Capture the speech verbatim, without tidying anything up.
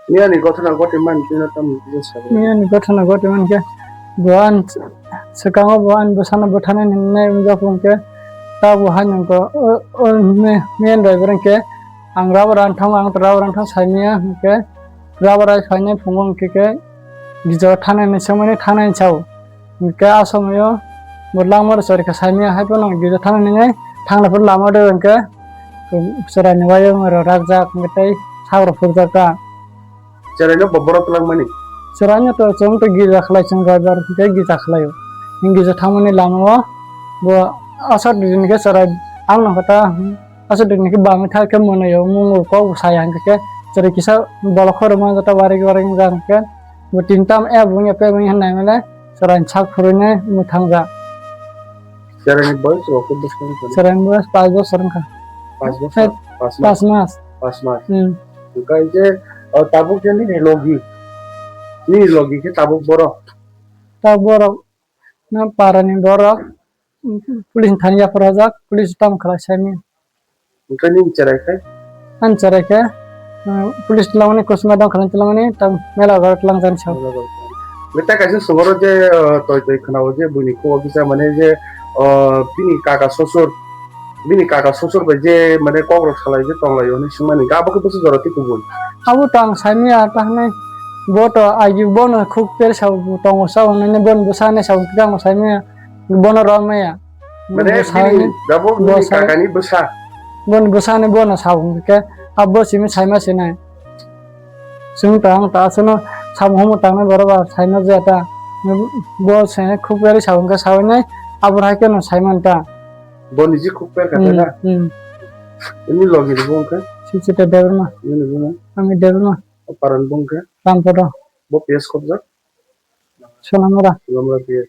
Miyani gothana gotwi man tino tam je sabai. Miyani gothana gotwi man khe bo an swkango bo an bwsano bwthana ninai wngjago hwnkhe ta bo hai nangkhe o, o me-, main driver hwnkhe ang rubber ang thango, ang rubber ang thang saimanya hwnkhe rubber ai phainai phungo hwnkhe khe gijao thanai hinwi swngmani thanai hinwi sao. Hwnkhe a somoio bo langmaro chorikha saimanya hai phano gija thangna nini thangna phuru lama de hwnkhe chwraini uaio rok rakjak hwnkhe tei sagrok phurjak ta. Chwraino bo borok twlangmani? Chwraino to chwng to gija khlai chwng driver hwnkhe gija khlaio. Gija thangmani lamao bo aswk dini khe chwrai ang nokha ta aswk dini khe bangwi thar khe mwnwio mungo kok bo saya hwnkhe khe chwrai kisa bolok khorokma jota warik warik wngya hwnkhe bo tinta ebo wngya pebo wngya hwnwi naimale. Chwraini sak phurwinai mwthangjak. Chwraini boyes rok khe bwswk wngkha? Chwraini boyes pash bosor wngkha. Pash bosor? Hai, pash mas. Pash mas. Pash mas. Hmm. Hwnkhe je, o, tabuk je nini logi. Nini logi khe tabuk borok? Tabuk borok, na parani borok, police ni thani yaphar rojak, police tamo khlai saimanya. Hwnkhe nini cherai khe? Ani cherai khe, uh, police twlangmani, kusuma dongkha twlangmani, tamo mela goro twlangjani sao. Mela goro twlangjani. Meta kaisa songoro je, uh, toi toi khwnao je buini kok kisa mane je, uh, bini kaka sosor, bini kaka sosor bai je mane kok rok salai je tonglaio hinwi swngmani. Abo khe bwswk jora tei kubun? Abo to ang saimanya ta hinwi bo to agi bono khuk per sao tongo sao hinwi bono bwsa hinwi sao khe ang saimanya. Bono rw maya. Mane bo bini, saini, abo bo bini sai-, kakani bwsa. Boni bwsani bono sabo hwnkhe, abo simi saima sinai. Simi ta ang ta aswkno sabo humo tangnai borok ba saima jaya ta. Bo se khuk beri sabo hwnkhe sawi nai, abo hai kheno saiman ta. Boni je khuk per kha ta na? Hmm, hmm. Ini logi ni bo hwnkhe? Sisi ta Debbarma. Ini bo na? Ami Debbarma. Paran bo hwnkhe? Rampura. Bo P S khobjak? Sonamura. Sonamura P S.